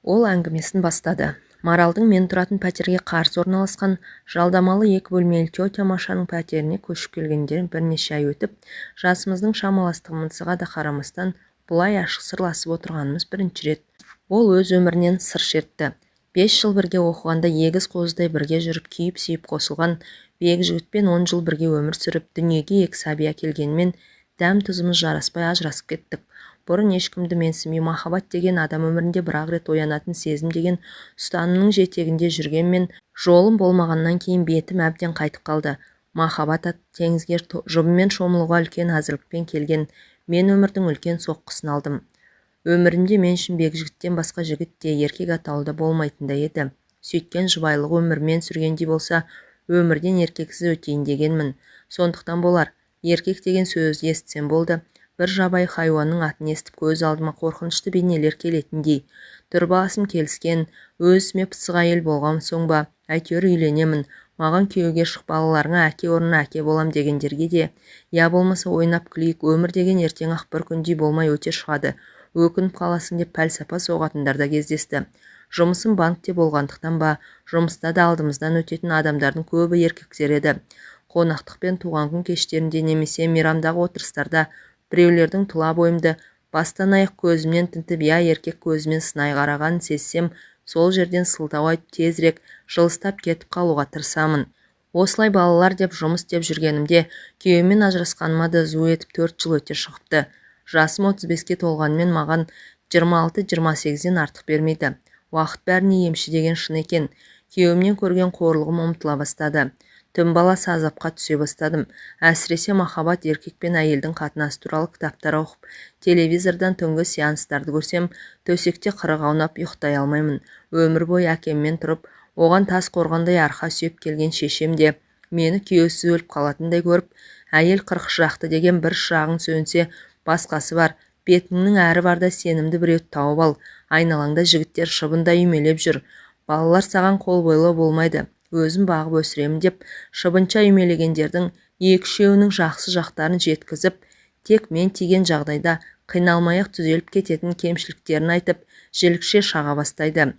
Ол әңгімесін бастады. Маралдың мен тұратын пәтерге қарсы орналасқан жалдамалы екі бөлмелі тетя Машаның пәтеріне көшіп келгендерін бірнеше ай өтіп, жасымыздың шамаластығымызға да қарамастан, бұлай ашық сырласып отырғанымыз бірінші рет. Ол өз өмірінен сыр шертті. 5 жыл бірге оқығанда егіз қозыдай бірге жүріп, күйіп-сүйіп қосылған Бекжігітпен 10 жыл бірге өмір сүріп, дүниеге екі сәби әкелгенмен дәм-тұзымыз жараспай ажырасып кеттік. Бұрын ешкімді менсінбей, махаббат деген адам өмірінде бір-ақ рет оянатын сезім деген ұстанымның жетегінде жүргенмен, жолым болмағаннан кейін бетім әбден қайтып қалды. Махаббат атты теңізге жұбыммен шомылуға үлкен әзірлікпен келген мен өмірдің үлкен соққысын алдым. Өмірімде мен үшін Бекжігіттен басқа жігіт те, еркек атаулы да болмайтындай еді. Сөйткен жұбайлық өмірмен сүргендей болса, өмірден еркексіз өтейін дегенмін. Сондықтан болар, еркек деген сөзді естісем болды, бір жабайы хайуанның атын естіп көз алдыма қорқынышты бейнелер келетіндей. Түр басым келіскен, өз ісіме пысық әйел болған соң ба, әйтеуір үйленемін, маған күйеуге шық, балаларыңа әке орнына әке болам дегендерге де, я болмаса ойнап күлейік, өмір деген ертең-ақ бір күндей болмай өте шығады, өкініп қаласың деп пәлсапа соғатындар да кездесті. Жұмысым банкте болғандықтан ба, жұмыста да алдымыздан өтетін адамдардың көбі еркектер еді. Қонақтық пен туған күн кештерінде немесе мейрамдағы отырыстарда біреулердің тұла бойымды бастан аяқ көзімнен тінтіп, я еркек көзімен сынай қарағанын сезсем, сол жерден сылтау айтып тезірек жылыстап кетіп қалуға тырысамын. Осылай балалар деп жұмыс деп жүргенімде күйеуіммен ажырасқаныма да зу етіп 4 жыл өте шығыпты. Жасым 35-ке толғанымен маған 26-28-ден артық бермейді. Уақыт бәріне емші деген шын екен. Күйеуімнен көрген қорлығым ұмытыла бастады. Түн баласы азапқа түсе бастадым. Әсіресе махаббат еркек пен әйелдің қатынасы туралы кітаптар оқып, телевизордан түнгі сеанстарды көрсем, төсекте қырық аунап ұйықтай алмаймын. Өмір бойы әкеммен тұрып, оған тас қорғандай арқа сүйеп келген шешем де мені күйеусіз өліп қалатындай көріп, әйел 40 шырақты деген бір шырағың сөнсе, басқасы бар, бетіңнің әрі барда сенімді біреуді тауып ал, айналаңда жігіттер шыбындай үймелеп жүр, балалар саған қол бойлы болмайды, өзім бағып өсіремін деп шыбынша үймелегендердің екі-үшеуінің жақсы жақтарын жеткізіп, тек мен тиген жағдайда қиналмай-ақ түзеліп кететін кемшіліктерін айтып, жілікше шаға бастайды.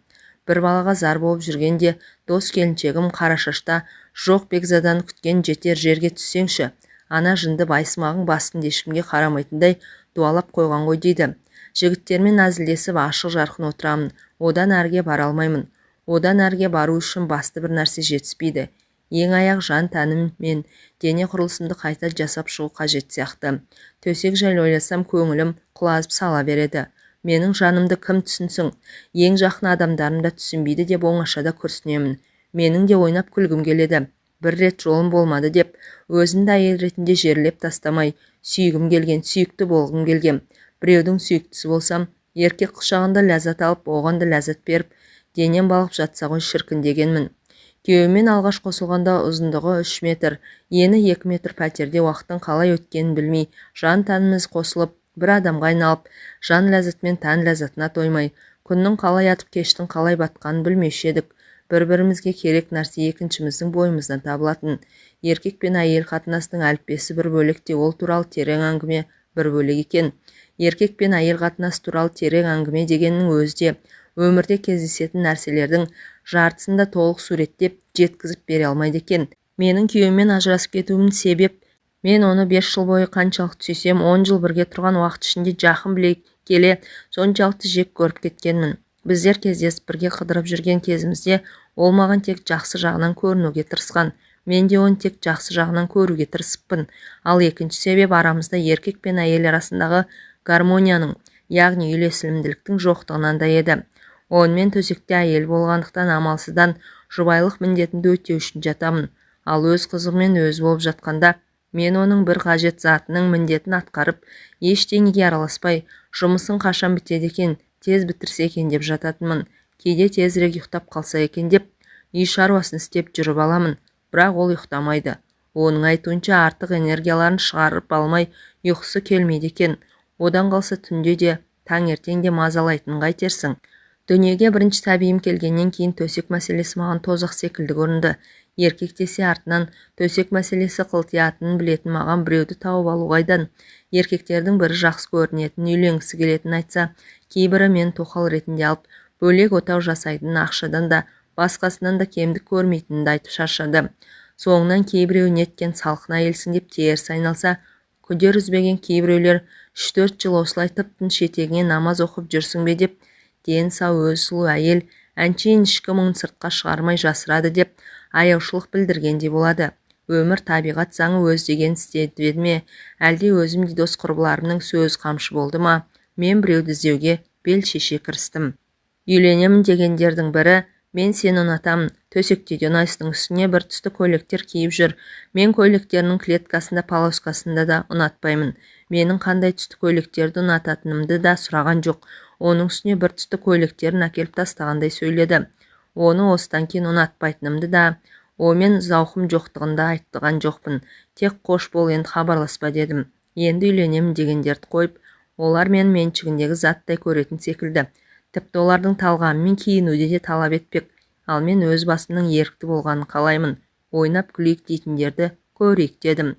Бір балаға зар болып жүргенде дос келіншегім Қарашашта жоқ Бекзадан күткен жетер жерге түссеңші, ана жынды байсымағың басында ешкімге қарамайтындай дуалап қойған ғой дейді. Жігіттермен әзілдесіп ашық жарқын отырамын, одан әрге бара алмаймын. Одан әрге бару үшін басты бір нәрсе жетіспейді. Ең аяқ жан тәнім мен дене құрылысымды қайта жасап шығу қажет сияқты. Төсек жайлы ойласам көңілім құлазып сала береді. Менің жанымды кім түсінсін? Ең жақын адамдарым да түсінбейді деп оңашада күрсінемін. Менің де ойнап күлгім келеді. Бір рет жолым болмады деп, өзімді әйел ретінде жерлеп тастамай, сүйгім келген, сүйікті болғым келген. Біреудің сүйіктісі болсам, еркек құшағында ләззат алып, оған да ләззат беріп, денем балқып жатса ғой шіркін дегенмін. Күйеуіммен алғаш қосылғанда ұзындығы 3 метр, ені 2 метр пәтерде уақыттың қалай өткенін білмей, жан тәніміз қосылып, бір адамға айналып, жан ләззатымен тән ләззатына тоймай, күннің қалай атып, кештің қалай батқанын білмеуші едік. Бір-бірімізге керек нәрсе екіншіміздің бойымыздан табылатын. Еркек пен әйел қатынасының әліппесі бір бөлек те, ол туралы терең әңгіме бір бөлек екен. Еркек пен әйел қатынасы туралы терең әңгіме дегеннің өзі де өмірде кездесетін нәрселердің жартысын да толық суреттеп, жеткізіп бере алмайды екен. Менің күйеуіммен ажырасып кетуімнің себеп, мен оны 5 жыл бойы қаншалықты сүйсем, 10 жыл бірге тұрған уақыт ішінде жақын біле келе соншалықты жек көріп кеткенмін. Біздер кездесіп бірге қыдырып жүрген кезімізде ол маған тек жақсы жағынан көрінуге тырысқан. Мен де оны тек жақсы жағынан көруге тырысыппын. Ал екінші себеп арамызда еркек пен әйел арасындағы гармонияның, яғни үйлесімділіктің жоқтығынан да еді. Онымен төсекте әйел болғандықтан амалсыздан жұбайлық міндетімді өтеу үшін жатамын. Ал өз қызығымен өз болып жатқанда мен оның бір қажет затының міндетін атқарып, ештеңеге араласпай, жұмысың қашан бітеді екен, тез бітірсе екен деп жататынмын. Кейде тезірек ұйықтап қалса екен деп үй шаруасын істеп жүріп аламын, бірақ ол ұйықтамайды. Оның айтуынша артық энергияларын шығарып алмай ұйқысы келмейді екен. Одан қалса түнде де, таңертең де мазалайтынын қайтерсің. Дүниеге бірінші сәбиім келгеннен кейін төсек мәселесі маған тозақ секілді көрінді. Еркек десе артынан төсек мәселесі қылтиятынын білетін маған біреуді тауып алу қайдан? Еркектердің бірі жақсы көрінетін, үйленгісі келетінін айтса, кейбірі мен тоқал ретінде алып, Бөлек отау жасайтынын, ақшадан да, басқасынан да кемдік көрмейтінін айтып шаршады. Соңынан кейбіреуі неткен салқын әйелсің деп теріс айналса, күдер үзбеген кейбіреулер 3-4 жыл осылай тып-тыныш етегіңе намаз оқып жүрсің бе деп, ден сау өзі сұлу әйел әншейін ішкі мұңын сыртқа шығармай жасырады деп аяушылық білдіргендей болады. Өмір табиғат заңы өз деген істеді ме, әлде өзімдей дос құрбыларымның сөз қамшы болды ма, мен біреуді іздеуге бел шеше кірістім. Үйленемін дегендердің бірі, мен сені ұнатамын, төсекте де ұнайсың, үстіне бір түсті көйлектер киіп жүр. Мен көйлектерінің клеткасында, полоскасында да ұнатпаймын. Менің қандай түсті көйлектерді ұнататынымды да сұраған жоқ. Оның үстіне бір түсті көйлектерін әкеліп тастағандай сөйледі. Оны осыдан кейін ұнатпайтынымды да, онымен зауқым жоқтығын да айтқан жоқпын. Тек қош бол, енді хабарласпа дедім. Енді үйленемін дегендерді қойып, олар мені меншігіндегі заттай көретін секілді. Тіпті олардың талғамымен киінуді де талап етпек. Ал мен өз басымның ерікті болғанын қалаймын. Ойнап күлейік дейтіндерді көрейік дедім.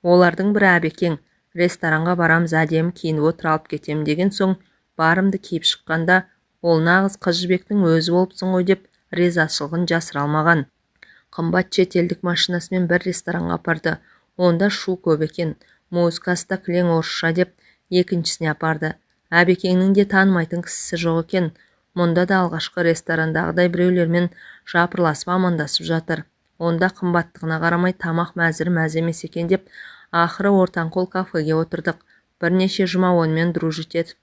Олардың бірі Әбекең, ресторанға барамыз, әдемі киініп отыр, алып кетем деген соң барымды киіп шыққанда, ол нағыз қыз жібектің өзі болыпсың ғой деп ризашылығын жасыра алмаған. Қымбат шетелдік машинасымен бір ресторанға апарды. Онда шу көп екен. Музыкасы да кілең орысша деп екіншісіне апарды. Әбекеңнің де танымайтын кісісі жоқ екен. Мұнда да алғашқы ресторандағыдай біреулермен жапырласып амандасып жатыр. Онда қымбаттығына қарамай тамақ мәзірі мәз емес екен деп ақыры ортаңқол кафеге отырдық. Бірнеше жұма онымен дружить етіп,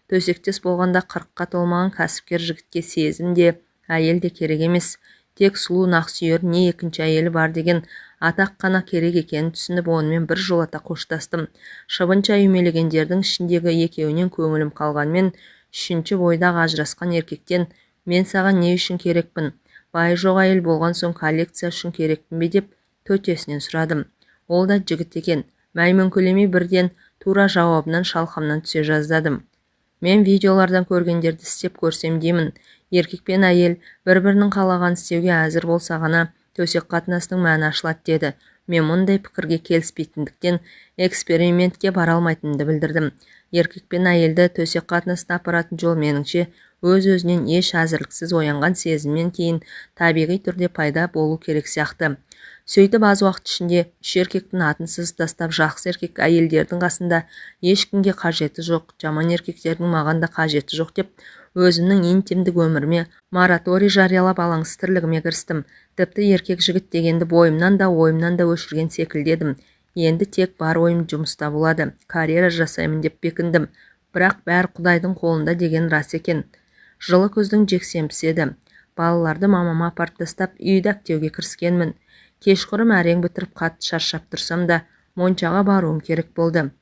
төсектес болғанда 40-қа толмаған кәсіпкер жігітке сезім де, әйел де керек емес. Тек сұлу нақсүйер не екінші әйелі бар деген атақ қана керек екенін түсініп, онымен бір жолата қоштастым. Шыбынша үймелегендердің ішіндегі екеуінен көңілім қалғанмен, үшінші бойдағы ажырасқан еркектен мен саған не үшін керекпін, бай жоқ әйел болған соң коллекция үшін керекпін бе деп төтесінен сұрадым. Ол да жігіт екен. Мәймөңкелемей бірден тура жауабынан шалқамнан түсе жаздадым. Мен видеолардан көргендерді істеп көрсем деймін. Еркек пен әйел бір-бірінің қалағанын істеуге әзір болса ғана төсек қатынасының мәні ашылады деді. Мен мұндай пікірге келіспейтіндіктен экспериментке бара алмайтынымды білдірдім. Еркек пен әйелді төсек қатынасына апаратын жол меніңше өз-өзінен еш әзірліксіз оянған сезімнен кейін табиғи түрде пайда болу керек сияқты. Сөйтіп аз уақыт ішінде үш еркектің атын сызып тастап, жақсы еркек әйелдердің қасында ешкімге қажеті жоқ, жаман еркектердің маған да қажеті жоқ деп өзімнің интимдік өміріме мораторий жариялап алаңсыз тірлігіме кірістім. Тіпті еркек жігіт дегенді бойымнан да ойымнан да өшірген секілді едім. Енді тек бар ойым жұмыста болады, карьера жасаймын деп бекіндім. Бірақ бәрі Құдайдың қолында деген рас екен. Жылы күздің жексенбісі еді. Балаларды мамама апарып тастап, үйді әктеуге кіріскенмін. Кешқұрым әрең бітіріп қатты шаршап тұрсам да, моншаға баруым керек болды.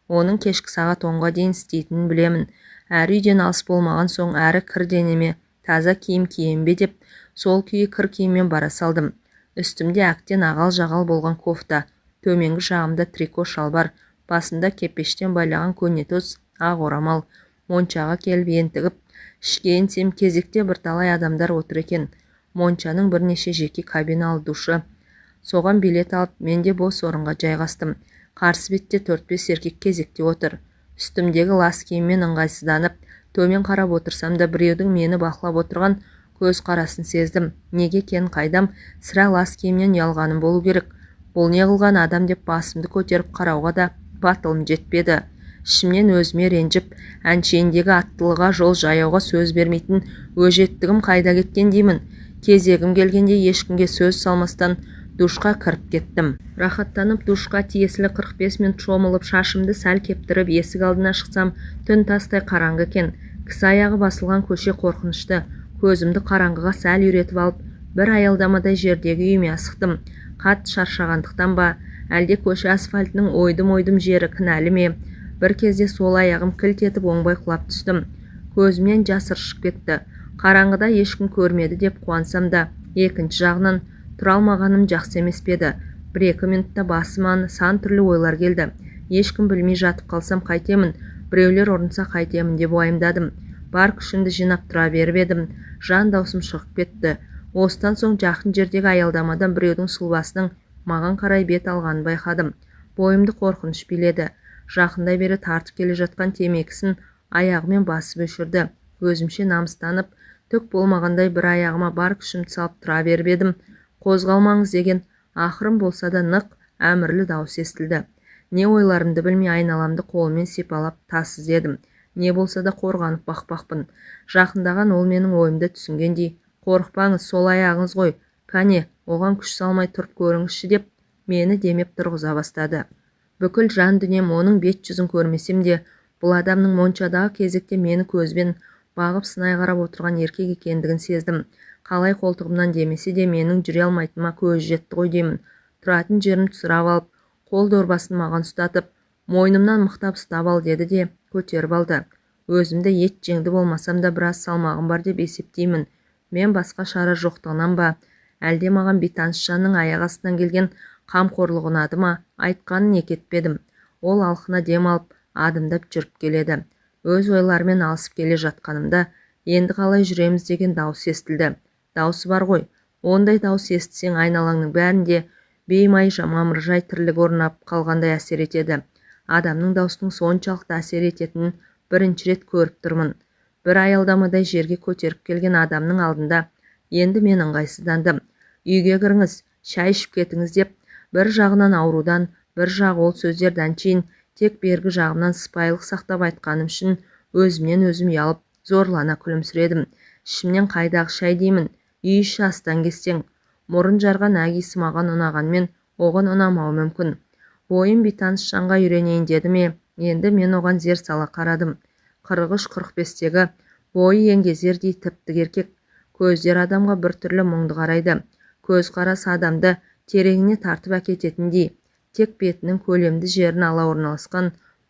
Оның кешкі сағат 10-ға дейін істейтінін білемін. Әрі үйден алыс болмаған соң, әрі кір денеме таза киім кием бе деп, сол күйі кір киіммен бара салдым. Үстімде әктен ағал-жағал болған кофта, төменгі жағымда трико шалбар, басында кепештен байлаған көнетоз ақ орамал. Моншаға келіп ентігіп, ішке енсем кезекте бірталай адамдар отыр екен. Моншаның бірнеше жеке кабиналы душы. Соған билет алып, мен де бос орынға жайғастым. Қарсы бетте 4-5 еркек кезекте отыр. Үстімдегі лас киіммен ыңғайсызданып, төмен қарап отырсам да біреудің мені бақылап отырған көз қарасын сездім. Неге екенін қайдам, сірә лас киімнен ұялғаным болу керек. Бұл не қылған адам деп басымды көтеріп қарауға да батылым жетпеді. Ішімнен өзіме ренжіп, әншейіндегі аттылыға жол жаяуға сөз бермейтін өжеттігім қайда кеткен деймін. Кезегім келгенде ешкімге сөз салмастан душқа кіріп кеттім. Рахаттанып душқа тиесілі 45 минут шомылып, шашымды сәл кептіріп, есік алдына шықсам, түн тастай қараңғы екен. Кісі аяғы басылған көше қорқынышты. Көзімді қараңғыға сәл үйретіп алып, бір аялдамадай жердегі үйіме асықтым. Қатты шаршағандықтан ба, әлде көше асфальтының ойдым-ойдым жері кінәлі ме? Бір кезде сол аяғым кілт етіп оңбай құлап түстім. Көзімнен жас ыршып кетті. Қараңғыда ешкім көрмеді деп қуансам да, екінші жағынан тұра алмағаным жақсы емес пе еді. 1-2 минутта басыма сан түрлі ойлар келді. Ешкім білмей жатып қалсам қайтемін, біреулер ұрынса қайтемін деп уайымдадым. Бар күшімді жинап тұра беріп едім, жан даусым шығып кетті. Осыдан соң жақын жердегі аялдамадан біреудің сұлбасының маған қарай бет алғанын байқадым. Бойымды қорқыныш биледі. Жақындай бере тартып келе жатқан темекісін аяғымен басып өшірді. Өзімше намыстанып, Түк болмағандай бір аяғыма бар күшімді салып тұра беріп едім, қозғалмаңыз деген ақырын болса да нық, әмірлі дауыс естілді. Не ойларымды білмей айналамды қолыммен сипалап тас іздедім. Не болса да қорғанып бақпақпын. Жақындаған ол менің ойымды түсінгендей, қорықпаңыз, сол аяғыңыз ғой, кәне, оған күш салмай тұрып көріңізші деп мені демеп тұрғыза бастады. Бүкіл жан дүнием оның бет жүзін көрмесем де, бұл адамның моншадағы кезекте мені көзбен бағып сынай қарап отырған еркек екендігін сездім. Қалай қолтығымнан демесе де менің жүре алмайтыныма көзі жетті ғой деймін. Тұратын жерімді сұрап алып, қол дорбасын маған ұстатып, мойнымнан мықтап ұстап ал деді де көтеріп алды. Өзімді ет жеңді болмасам да біраз салмағым бар деп есептеймін. Мен басқа шара жоқтығынан ба, әлде маған бейтаныс жанның аяқ астынан келген қамқорлығы ұнады ма, айтқанын екі етпедім. Ол алқына дем алып, адымдап жүріп келеді. Өз ойларымен алысып келе жатқанымда, енді қалай жүреміз деген дауыс естілді. Дауысы бар ғой, ондай дауыс естісең айналаңның бәрінде беймай мамыржай тірлік орнап қалғандай әсер етеді. Адамның даусының соншалықты әсер ететінін бірінші рет көріп тұрмын. Бір аялдамадай жерге көтеріп келген адамның алдында енді мен ыңғайсыздандым. Үйге кіріңіз, шай ішіп кетіңіз деп, бір жағынан аурудан, бір жағы ол сөздерді әншейін тек бергі жағымнан сыпайылық сақтап айтқаным үшін өзімнен өзім ұялып, зорлана күлімсіредім. Ішімнен қайдағы шай деймін, үй іші астан кестең. Мұрын жарған әгесі маған ұнағанмен оған ұнамауы мүмкін. Бойым бейтаныс жанға үйренейін деді ме, енді мен оған зер сала қарадым. 43-45-тегі бойы еңгезердей тіп-тік еркек. Көздері адамға бір түрлі мұңды қарайды. Көз қарасы адамды тереңіне тартып әкететіндей. Тек бетінің көлемді жерін ала орналасқан,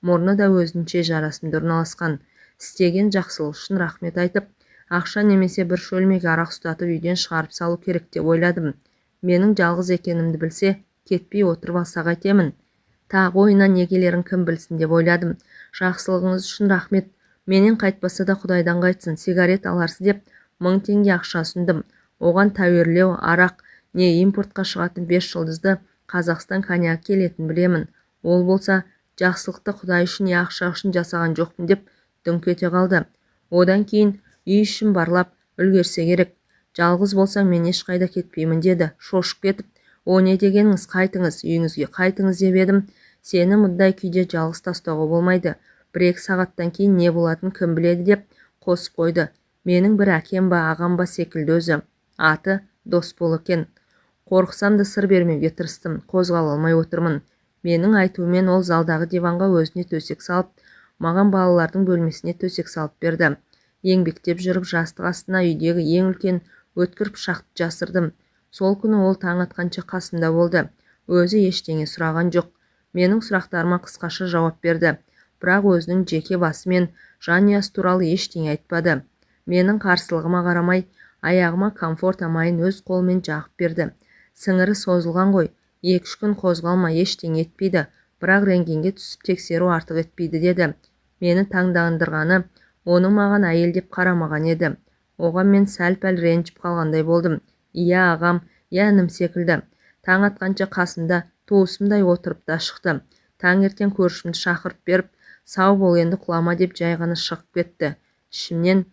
мұрны да өзінше жарасымды орналасқан. Істеген жақсылық үшін рахмет айтып, ақша немесе бір шөлмек арақ ұстатып үйден шығарып салу керек деп ойладым. Менің жалғыз екенімді білсе, кетпей отырып алса қайтемін. Тағы ойына не келерін кім білсін деп ойладым. Жақсылығыңыз үшін рахмет. Менен қайтпаса да Құдайдан қайтсын, сигарет аларсыз деп 1000 теңге ақша ұсындым. Оған тәуірлеу, арақ, не импортқа шығатын 5 жұлдызды Қазақстан коньягі келетін білемін. Ол болса, жақсылықты Құдай үшін не ақша үшін жасаған жоқпын деп дүңк ете қалды. Одан кейін үй ішін барлап үлгерсе керек. Жалғыз болсаң мен ешқайда кетпеймін деді. Шошып кетіп, о не дегеніңіз, қайтыңыз, үйіңізге қайтыңыз деп едім. Сені мұндай күйде жалғыз тастауға болмайды. 1-2 сағаттан кейін не болатынын кім біледі деп қосып қойды. Менің бір әкем ба, ағам ба секілді өзі. Аты Досбол екен. Қорықсам да сыр бермеуге тырыстым, қозғала алмай отырмын. Менің айтуыммен ол залдағы диванға өзіне төсек салып, маған балалардың бөлмесіне төсек салып берді. Еңбектеп жүріп жастық астына үйдегі ең үлкен өткір пышақты жасырдым. Сол күні ол таң атқанша қасымда болды. Өзі ештеңе сұраған жоқ. Менің сұрақтарыма қысқаша жауап берді. Бірақ өзінің жеке басы мен жанұясы туралы ештеңе айтпады. Менің қарсылығыма қарамай, аяғыма комфорт майын өз қолымен жағып берді. Сіңірі созылған ғой, 2-3 күн қозғалма ештеңе етпейді, бірақ рентгенге түсіп тексеру артық етпейді деді. Мені таңдандырғаны, оның маған әйел деп қарамаған еді. Оған мен сәл-пәл ренжіп қалғандай болдым. Иә ағам, иә інім секілді. Таң атқанша қасымда туысымдай отырып та шықты. Таңертең көршімді шақырып беріп, сау бол енді құлама деп жай ғана шығып кетті. Ішімнен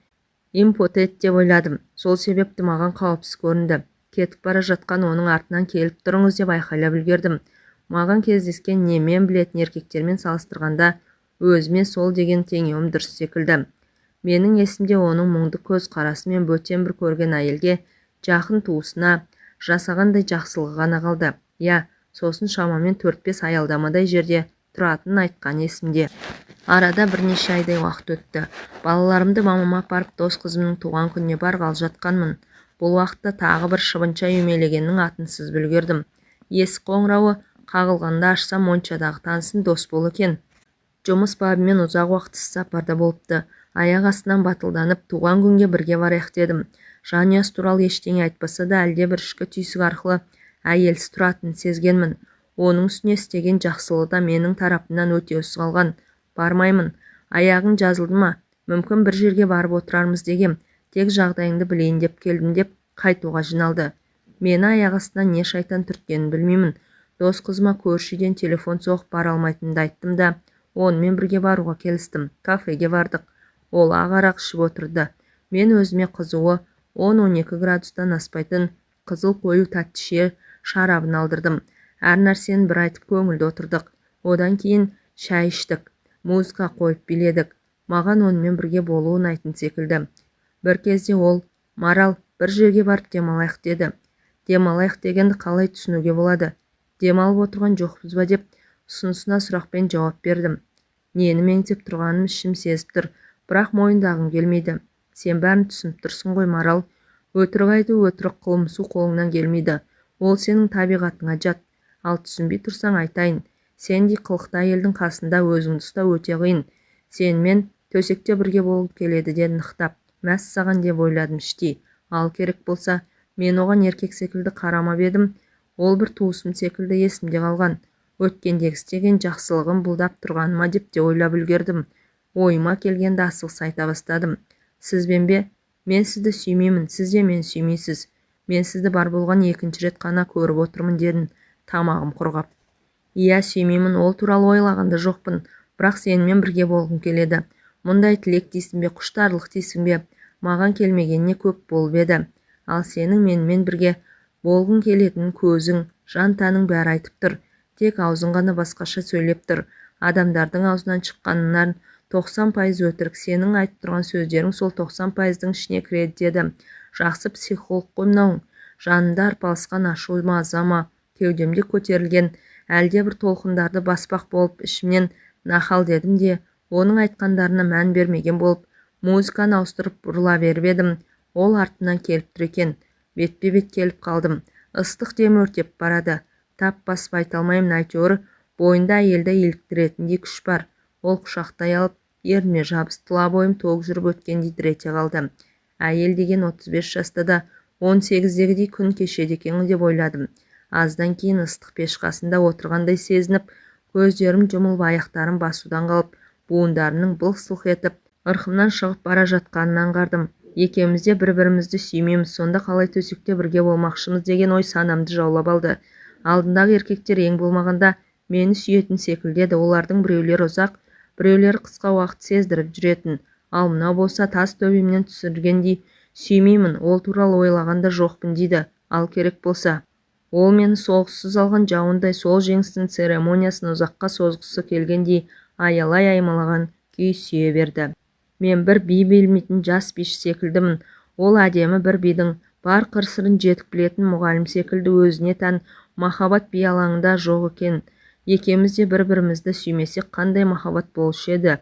импотент деп ойладым. Сол себепті маған қауіпсіз көрінді. Кетіп бара жатқан оның артынан келіп тұрыңыз деп айқайлап үлгердім. Маған кездескен не мен білетін еркектермен салыстырғанда өзіме сол деген теңеуім дұрыс секілді. Менің есімде оның мұңды көз қарасымен бөтен бір көрген әйелге, жақын туысына жасағандай жақсылығы ғана қалды. Я, сосын шамамен 4-5 аялдамадай жерде тұратынын айтқан есімде. Арада бірнеше айдай уақыт өтті. Балаларымды мамама апарып, дос қызымның туған күніне барғалы жатқанмын. Бұл уақытта тағы бір шыбынша үймелегеннің атын сызып үлгердім. Есік қоңырауы қағылғанда ашсам, моншадағы танысым Досбол екен. Жұмыс бабымен ұзақ уақыт іс-сапарда болыпты. Аяқ астынан батылданып, туған күнге бірге барайық дедім. Жанұясы туралы ештеңе айтпаса да, әлде бір ішкі түйсік арқылы әйелсіз тұратынын сезгенмін. Оның үстіне істеген жақсылығы да менің тарапымнан өтеусіз қалған. Бармаймын. Аяғың жазылды ма? Мүмкін бір жерге барып отырармыз дегем. Тек жағдайыңды білейін деп келдім деп қайтуға жиналды. Мені аяқ астынан не шайтан түрткенін білмеймін. Дос қызыма көрші үйден телефон соғып бара алмайтынымды айттым да, онымен бірге баруға келістім. Кафеге бардық. Ол ақ арақ ішіп отырды. Мен өзіме қызуы 10-12 градустан аспайтын қызыл қою тәтті шарабын алдырдым. Әр нәрсені бір айтып көңілді отырдық. Одан кейін шай іштік, музыка қойып биледік. Маған онымен бірге болу ұнайтын секілді. Бір кезде ол, «Марал, бір жерге барып демалайық» деді. Демалайық дегенді қалай түсінуге болады? Демалып отырған жоқпыз ба деп ұсынысына сұрақпен жауап бердім. Нені меңзеп тұрғанын ішім сезіп тұр, бірақ мойындағым келмейді. Сен бәрін түсініп тұрсың ғой, Марал. Өтірік айту, өтірік қылмысу қолыңнан келмейді. Ол сенің табиғатыңа жат. Ал түсінбей тұрсаң айтайын. Сендей қылықты әйелдің қасында өзіңді ұстау өте қиын. Сенімен төсекте бірге болғым келеді деді нықтап. Мәссаған деп ойладым іштей. Ал керек болса, мен оған еркек секілді қарамап едім. Ол бір туысым секілді есімде қалған. Өткендегі істеген жақсылығын бұлдап тұрғаныма деп те ойлап үлгердім. Ойыма келгенді асығыс айта бастадым. Сізбен бе? Мен сізді сүймеймін, сіз де мені сүймейсіз. Мен сізді бар болған екінші рет қана көріп отырмын дедім, тамағым құрғап. Иә, сүймеймін, ол туралы ойлаған да жоқпын, бірақ сенімен бірге болғым келеді. Мұндай тілек дейсің бе, құштарлық дейсің бе, маған келмегеніне көп болып еді. Ал сенің менімен бірге болғың келетінін көзің, жан-тәнің бәрі айтып тұр. Тек аузың ғана басқаша сөйлеп тұр. Адамдардың аузынан шыққанынан 90% өтірік. Сенің айтып тұрған сөздерің сол 90%-дың ішіне кіреді деді. Жақсы психолог қой мынауың. Жанында арпалысқан ашу ма, ыза ма, кеудемде көтерілген әлде бір толқындарды баспақ болып ішімнен нахал дедім де, оның айтқандарына мән бермеген болып, музыканы ауыстырып бұрыла беріп едім. Ол артымнан келіп тұр екен. Бетпе-бет келіп қалдым. Ыстық демі өртеп барады. Тап басып айта алмаймын, әйтеуір бойында әйелді еліктіретіндей күш бар. Ол құшақтай алып, ерніме жабысып тұла бойым ток жүріп өткендей дір ете қалды. Әйел деген 35 жаста да 18-дегідей күн кешеді екен деп ойладым. Аздан кейін ыстық пеш қасында отырғандай сезініп, көздерім жұмылып, аяқтарым басудан қалып, буындарымның былқ-сылқ етіп, ырқымнан шығып бара жатқанын аңғардым. Екеуміз де бір-бірімізді сүймейміз, сонда қалай төсекте бірге болмақшымыз деген ой санамды жаулап алды. Алдындағы еркектер ең болмағанда мені сүйетін секілді еді. Олардың біреулері ұзақ, біреулері қысқа уақыт сездіріп жүретін. Ал мынау болса тас төбемнен түсіргендей сүймеймін, ол туралы ойлаған да жоқпын дейді. Ал керек болса, ол мені соғыссыз алған жауындай сол жеңістің церемониясын ұзаққа созғысы келгендей аялай аймалаған күй сүйе берді. Мен бір би білмейтін жас биші секілдімін. Ол әдемі бір бидің бар қыр-сырын жетік білетін мұғалім секілді өзіне тән махаббат би алаңында жоқ екен. Екеуміз де бір-бірімізді сүймесек қандай махаббат болушы еді?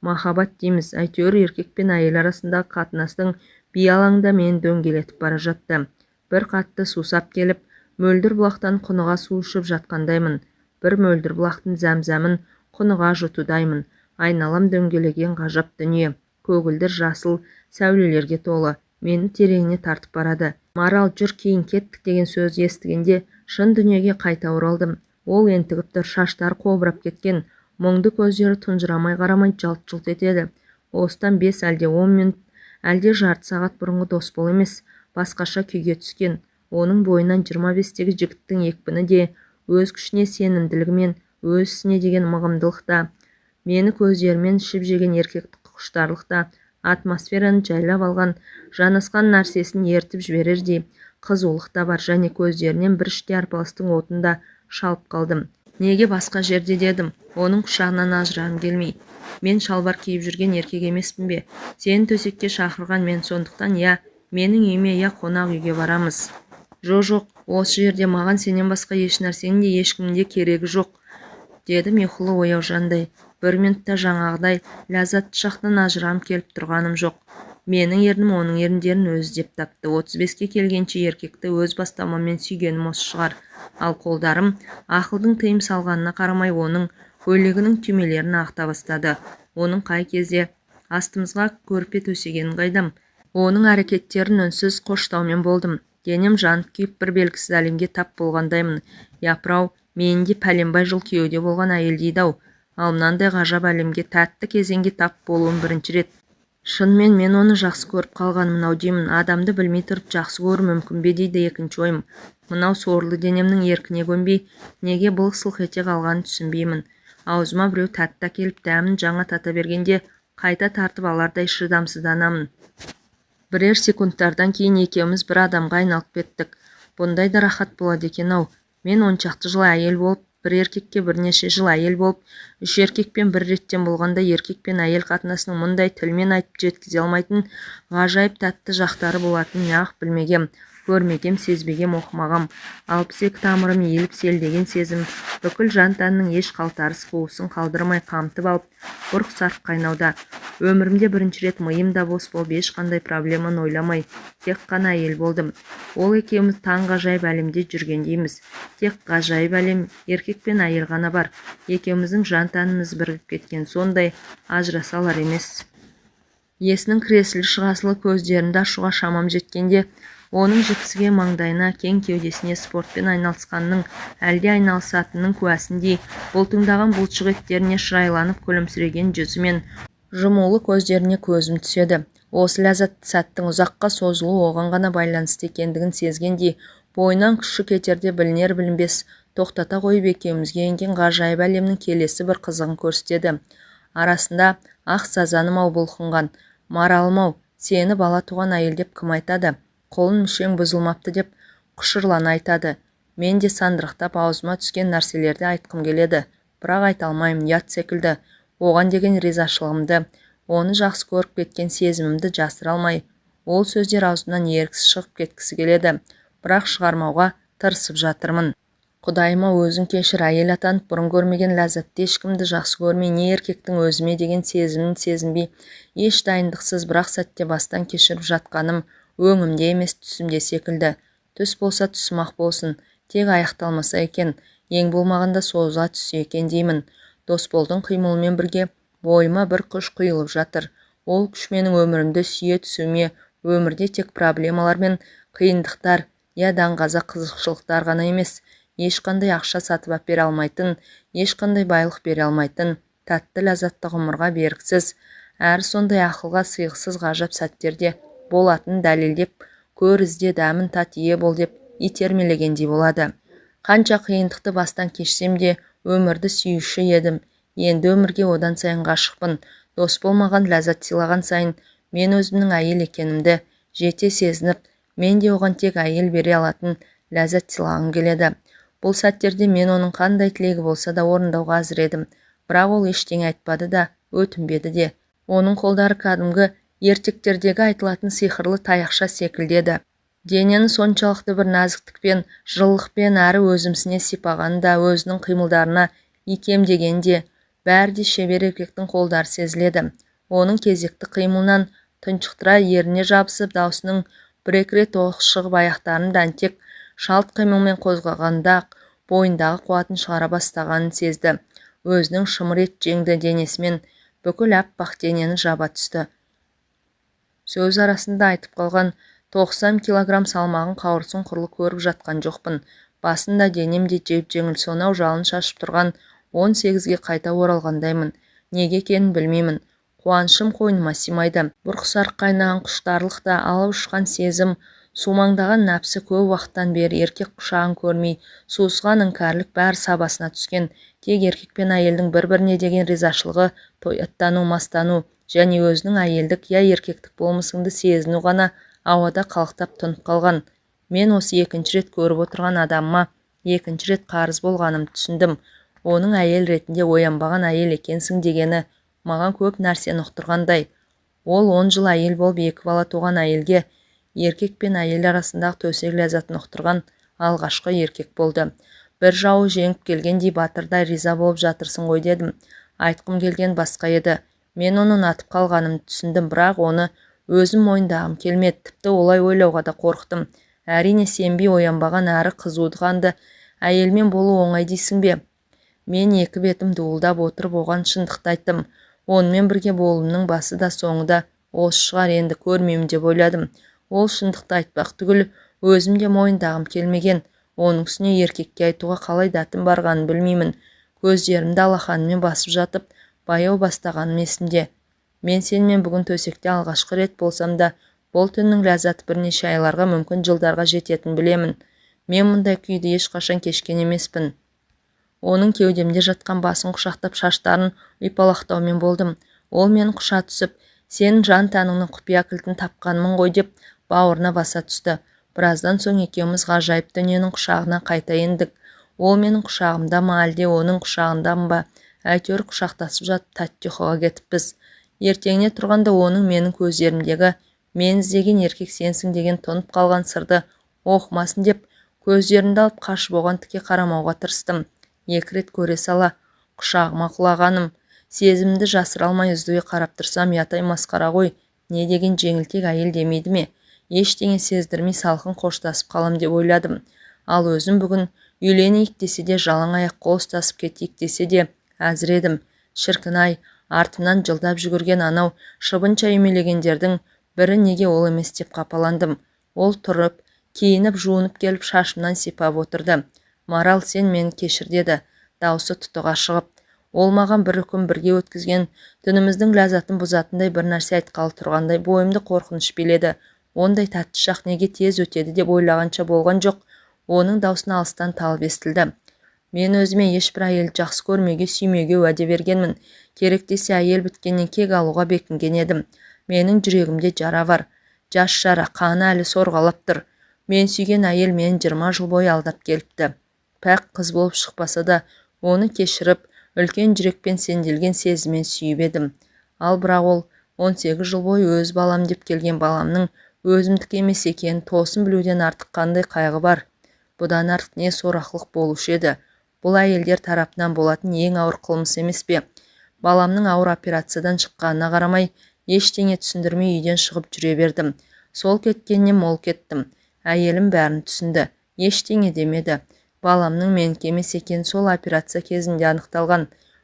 Махаббат дейміз, әйтеуір еркек пен әйел арасындағы қатынастың би алаңында мені дөңгелетіп бара жатты. Бір қатты сусап келіп, мөлдір бұлақтан құныға су ішіп жатқандаймын. Бір мөлдір бұлақтың зәмзәмін құныға жұтудаймын. Айналам дөңгелеген ғажап дүние, көгілдір жасыл сәулелерге толы, мені тереңіне тартып барады. Марал, жүр кейін кеттік деген сөз естігенде шын дүниеге қайта оралдым. Ол ентігіп тұр, шаштары қобырап кеткен, мұңды көздері тұнжырамай қарамай жалт-жұлт етеді. Осыдан 5 әлде 10 минут, әлде жарты сағат бұрынғы Досбол емес, басқаша күйге түскен. Оның бойынан 25-тегі жігіттің екпіні де, өз күшіне сенімділігімен, өз ісіне деген мығымдылық та, мені көздерімен ішіп жеген еркектік құштарлық та, атмосфераны жайлап алған, жанасқан нәрсесін ертіп жіберердей қызулық та бар, және көздерінен бір іште арпалыстың отын да шалып қалдым. Неге басқа жерде дедім, оның құшағынан ажырағым келмей. Мен шалбар киіп жүрген еркек емеспін бе? Сені төсекке шақырған мен, сондықтан я менің үйіме, я қонақ үйге барамыз. Жо-жоқ, осы жерде маған сенен басқа еш нәрсенің де ешкімнің де керегі жоқ, дедім ұйқылы ояу жандай. Бір минутта жаңағыдай ләззатты шақтан ажырағым келіп тұрғаным жоқ. Менің ернім оның еріндерін өзі іздеп тапты. 35-ке келгенше еркекті өз бастамаммен сүйгенім осы шығар. Ал қолдарым ақылдың тыйым салғанына қарамай оның көйлегінің түймелерін ағыта бастады. Оның қай кезде астымызға көрпе төсегенін қайдам. Оның әрекеттерін үнсіз қоштаумен болдым. Денем жанып күйіп бір белгісіз әлемге тап болғандаймын. Япырау, мен де пәленбай жыл күйеуде болған әйел дейді-ау. Ал мынандай ғажап әлемге, тәтті кезеңге тап болуым бірінші рет. Шынымен мен оны жақсы көріп қалғанмын ау деймін. Адамды білмей тұрып жақсы көру мүмкін бе дейді екінші ойым. Мынау сорлы денемнің еркіне көнбей, неге былқ-сылқ ете қалғанын түсінбеймін. Аузыма біреу тәтті әкеліп дәмін жаңа тата бергенде қайта тартып алардай шыдамсызданамын. Бірер секундтардан кейін екеуміз бір адамға айналып кеттік. Бұндай да рахат болады екен-ау. Мен 10 шақты жыл әйел болып, бір еркекке, бірнеше жыл әйел болып, үш еркекпен бір реттен болғанда, еркек пен әйел қатынасының мұндай тілмен айтып жеткізе алмайтын ғажайып тәтті жақтары болатынын неғып білмегем, көрмегем, сезбегем, оқымағам. 62 тамырым иіліп селдеген сезім бүкіл жан-тәннің еш қалтарыс қуысын қалдырмай қамтып алып, бұрқ-сарқ қайнауда. Өмірімде бірінші рет миым да бос болып, ешқандай проблеманы ойламай, тек қана әйел болдым. Ол екеуміз таңғажайып әлемде жүргендейміз. Тек ғажайып әлем, еркек пен әйел ғана бар. Екеуміздің жан-тәніміз бірігіп кеткен сондай, ажыраса алар емес. Есінің кіресілі-шығасылы көздерімді ашуға шамам жеткенде, оның жіпсіген маңдайына, кең кеудесіне спортпен айналысқанының, әлде айналысатынының куәсіндей бұлтыңдаған бұлшық еттеріне, шырайланып күлімсіреген жүзі мен жұмулы көздеріне көзім түседі. Осы ләззатты сәттің ұзаққа созылуы оған ғана байланысты екендігін сезгендей, бойынан күші кетерде білінер-білінбес тоқтата қойып, екеумізге енген ғажайып әлемнің келесі бір қызығын көрсетеді. Арасында: «Ақ сазаным-ау, бұлқынған маралым-ау, сені бала туған әйел деп кім айтады? Құлын мүшең бұзылмапты», – деп құшырлана айтады. Мен де сандырақтап аузыма түскен нәрселерді айтқым келеді, бірақ айта алмаймын, ұят секілді. Оған деген ризашылығымды, оны жақсы көріп кеткен сезімімді жасыра алмай, ол сөздер аузымнан еріксіз шығып кеткісі келеді, бірақ шығармауға тырысып жатырмын. Құдайым-ау, өзің кешір, әйел атанып бұрын көрмеген ләззатты, ешкімді жақсы көрмей, не еркектің өзіме деген сезімін сезінбей, еш дайындықсыз бір-ақ сәтте бастан кешіріп жатқаным өңімде емес, түсімде секілді. Түс болса, түсім-ақ болсын, тек аяқталмаса екен, ең болмағанда созыла түссе екен деймін. Досболдың қимылымен бірге бойыма бір күш құйылып жатыр. Ол күш менің өмірімді сүйе түсуіме, өмірде тек проблемалар мен қиындықтар, я даңғаза қызықшылықтар ғана емес, ешқандай ақша сатып әпере алмайтын, ешқандай байлық бере алмайтын тәтті ләззатты ғұмырға бергісіз, әрі сондай ақылға сыйғысыз ғажап сәттерде болатынын дәлелдеп, көр, ізде, дәмін тат, ие бол деп итермелегендей болады. Қанша қиындықты бастан кешсем де, өмірді сүюші едім. Енді өмірге одан сайын ғашықпын. Досбол маған ләззат сыйлаған сайын мен өзімнің әйел екенімді жете сезініп, мен де оған тек әйел бере алатын ләззат сыйлағым келеді. Бұл сәттерде мен оның қандай тілегі болса да орындауға әзір едім. Бірақ ол ештеңе айтпады да, өтінбеді де. Оның қолдары кәдімгі ертектердегі айтылатын сиқырлы таяқша секілді еді. Денені соншалықты бір нәзіктікпен, жылылықпен әрі өзімсіне сипағаны да, өзінің қимылдарына икемдегені де, бәрі де шебер еркектің қолдары сезіледі. Оның кезекті қимылынан тұншықтыра еріне жабысып, даусының бір-екі рет оқыс шығып, аяқтарын да әнтек шалт қимылмен қозғағанда-ақ бойындағы қуатын шығара бастағанын сезді. Өзінің шымыр ет жеңді денесімен бүкіл аппақ денені жаба түсті. Сөз арасында айтып қалған 90 килограмм салмағын қауырсын құрлы көріп жатқан жоқпын. Басым да, денем де жеп-жеңіл, сонау жалын шашып тұрған 18-ге қайта оралғандаймын. Неге екенін білмеймін, қуанышым қойныма сыймайды. Бұрқ-сарқ қайнаған құштарлық та, алып ұшқан сезім, сумаңдаған нәпсі, көп уақыттан бері еркек құшағын көрмей сусыған іңкәрлік, бәрі сабасына түскен. Тек еркек пен әйелдің бір-біріне деген ризашылығы, тояттану, мастану және өзінің әйелдік я еркектік болмысыңды сезіну ғана ауада қалықтап тұнып қалған. Мен осы екінші рет көріп отырған адамыма екінші рет қарыз болғанымды түсіндім. Оның әйел ретінде оянбаған әйел екенсің дегені маған көп нәрсені ұқтырғандай. Ол 10 жыл әйел болып, екі бала туған әйелге еркек пен әйел арасындағы төсек ләззатын ұқтырған алғашқы еркек болды. Бір жауы жеңіп келгендей, батырдай риза болып жатырсың ғой, дедім. Айтқым келген басқа еді. Мен оны ұнатып қалғанымды түсіндім, бірақ оны өзім мойындағым келмеді, тіпті олай ойлауға да қорықтым. Әрине, сенбей, оянбаған әрі қызуды қанды әйелмен болу оңай дейсің бе? Мен екі бетім дуылдап отырып оған шындықты айттым. Онымен бірге болуымның басы да, соңы да осы шығар, енді көрмеймін деп ойладым. Ол шындықты айтпақ түгіл, өзім де мойындағым келмеген. Оның үстіне еркекке айтуға қалай дәтім барғанын білмеймін. Көздерімді алақаныммен басып жатып баяу бастағаным есімде. Мен сенімен бүгін төсекте алғашқы рет болсам да, бұл түннің ләззаты бірнеше айларға, мүмкін жылдарға жететінін білемін. Мен мұндай күйді ешқашан кешкен емеспін. Оның кеудемде жатқан басын құшақтап, шаштарын ұйпалақтаумен болдым. Ол мені құша түсіп, Сенің жан-тәніңнің құпия кілтін тапқанмын ғой деп бауырына баса түсті. Біраздан соң екеуміз ғажайып дүниенің құшағына қайта ендік. Ол менің құшағымда ма, әлде оның құшағындамын ба, әйтеуір құшақтасып жатып тәтті ұйқыға кетіппіз. Ертеңіне тұрғанда оның менің көздерімдегі мен іздеген еркек сенсің деген тұнып қалған сырды оқымасын деп көздерімді алып қашып оған тіке қарамауға тырыстым. Екі рет көре сала құшағыма құлағаным. Сезімді жасыра алмай үздіге қарап тұрсам, ұятай масқара ғой, не деген жеңілтек әйел демейді ме? Ештеңе сездірмей салқын қоштасып қалам деп ойладым. Ал өзім бүгін үйленейік десе де, жалаң аяқ қол ұстасып кетейік десе де әзір едім. Шіркін-ай, артымнан жылдап жүгірген анау шыбынша үймелегендердің бірі неге ол емес деп қапаландым. Ол тұрып, киініп, жуынып келіп шашымнан сипап отырды. Марал, сен мені кешір деді, даусы тұтыға шығып. Ол маған бір үкім бірге өткізген түніміздің ләззатын бұзатындай бір нәрсе айтқалы тұрғандай бойымды қорқыныш биледі. Ондай тәтті шақ неге тез өтеді деп ойлағанша болған жоқ, оның даусына алыстан талып естілді. Мен өзіме ешбір әйелді жақсы көрмеуге, сүймеуге уәде бергенмін. Керек десе әйел біткеннен кек алуға бекінген едім. Менің жүрегімде жара бар. Жас жара, қаны әлі сорғалап тұр. Мен сүйген әйел мені 20 жыл бойы алдап келіпті. Пәк қыз болып шықпаса да, оны кешіріп, үлкен жүрекпен сенделген сезіммен сүйіп едім. Ал бірақ ол 18 жыл бойы өз балам деп келген баламның өзімдікі емес екенін тосын білуден артық қандай қайғы бар? Бұдан артық не сорақылық болушы еді? Бұл әйелдер тарапынан болатын ең ауыр қылмыс емес пе? Баламның ауыр операциядан шыққанына қарамай, ештеңе түсіндірмей үйден шығып жүре бердім. Сол кеткеннен мол кеттім. Әйелім бәрін түсінді, ештеңе демеді. Баламның менікі емес екені сол операция кезінде анықталған.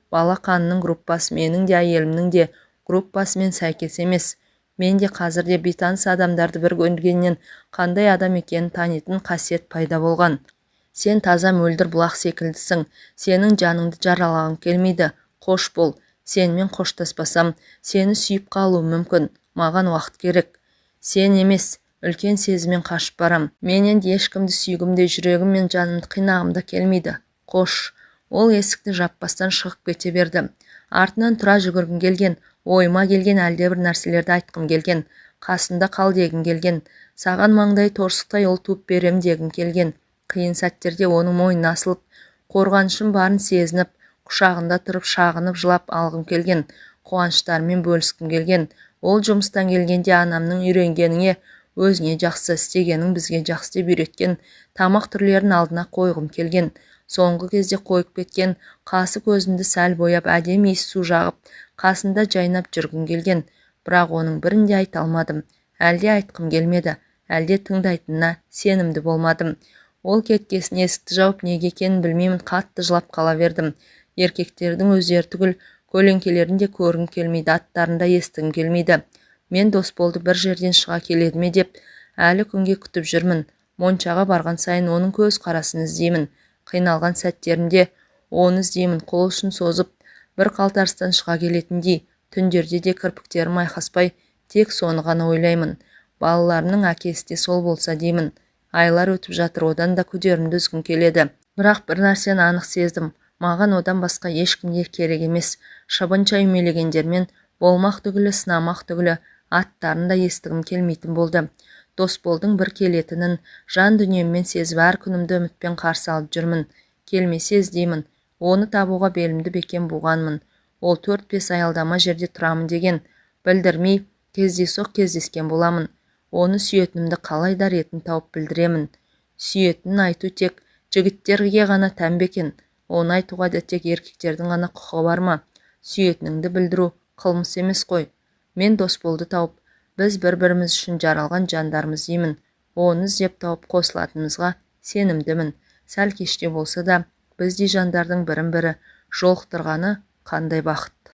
Бала қанының группасы менің де әйелімнің де группасымен сәйкес емес. Мен де қазір де бейтаныс адамдарды бір көргеннен қандай адам екенін танитын қасиет пайда болған. Сен таза мөлдір бұлақ секілдісің. Сенің жаныңды жаралағым келмейді. Қош бол. Сенімен қоштаспасам, сені сүйіп қалуым мүмкін. Маған уақыт керек. Сен емес, үлкен сезіммен қашып барам. Мен енді ешкімді сүйгім де, жүрегім мен жанымды қинағым да келмейді. Қош. Ол есікті жаппастан шығып кете берді. Артынан тұра жүгіргім келген, ойыма келген әлдебір нәрселерді айтқым келген, қасында қал дегім келген, саған маңдай торсықтай ұл туып берем дегім келген. Қиын сәттерде оның мойнына асылып, қорғанышым барын сезініп, құшағында тұрып шағынып жылап алғым келген, қуаныштарымен бөліскім келген. Ол жұмыстан келгенде анамның үйренгеніңе өзіңе жақсы, істегенің бізге жақсы деп үйреткен тамақ түрлерін алдына қойғым келген. Соңғы кезде қойып кеткен қасы көзімді сәл бояп, әдемі иіс су жағып, қасында жайнап жүргім келген. Бірақ оның бірін де айта алмадым. Әлде айтқым келмеді, әлде тыңдайтынына сенімді болмадым. Ол кеткесін есікті жауып, неге екенін білмеймін, қатты жылап қала бердім. Еркектердің өздері түгіл көлеңкелерін де көргім келмейді, аттарын да естігім келмейді. Мен Досболды бір жерден шыға келеді ме деп әлі күнге күтіп жүрмін. Моншаға барған сайын оның көз қарасын іздеймін. Қиналған сәттерімде оны іздеймін, қол ұшын созып, бір қалтарыстан шыға келетіндей, түндерде де кірпіктерім айқаспай, тек соны ғана ойлаймын. Балаларымның әкесі де сол болса деймін. Айлар өтіп жатыр, одан да күдерімді үзгім келеді. Бірақ бір нәрсені анық сездім. Маған одан басқа ешкім де керек емес. Шыбынша үймелегендермен болмақ түгілі, сынамақ түгілі, аттарын да естігім келмейтін болды. Досболдың бір келетінін жан дүниеммен сезіп, әр күнімді үмітпен қарсы алып жүрмін. Келмесе іздеймін. Оны табуға белімді бекем буғанмын. Ол 4-5 аялдама жерде тұрамын деген, білдірмей кездейсоқ кездескен боламын. Оны сүйетінімді қалай да ретін тауып білдіремін. Сүйетінін айту тек жігіттерге ғана тән бе екен? Оны айтуға да тек еркектердің ғана құқығы бар ма? Сүйетініңді білдіру қылмыс емес қой. Мен Досболды тауып, біз бір-біріміз үшін жаралған жандармыз деймін. Оны іздеп тауып қосылатынымызға сенімдімін. Сәл кеште болса да, біздей жандардың бірін-бірі жолықтырғаны қандай бақыт.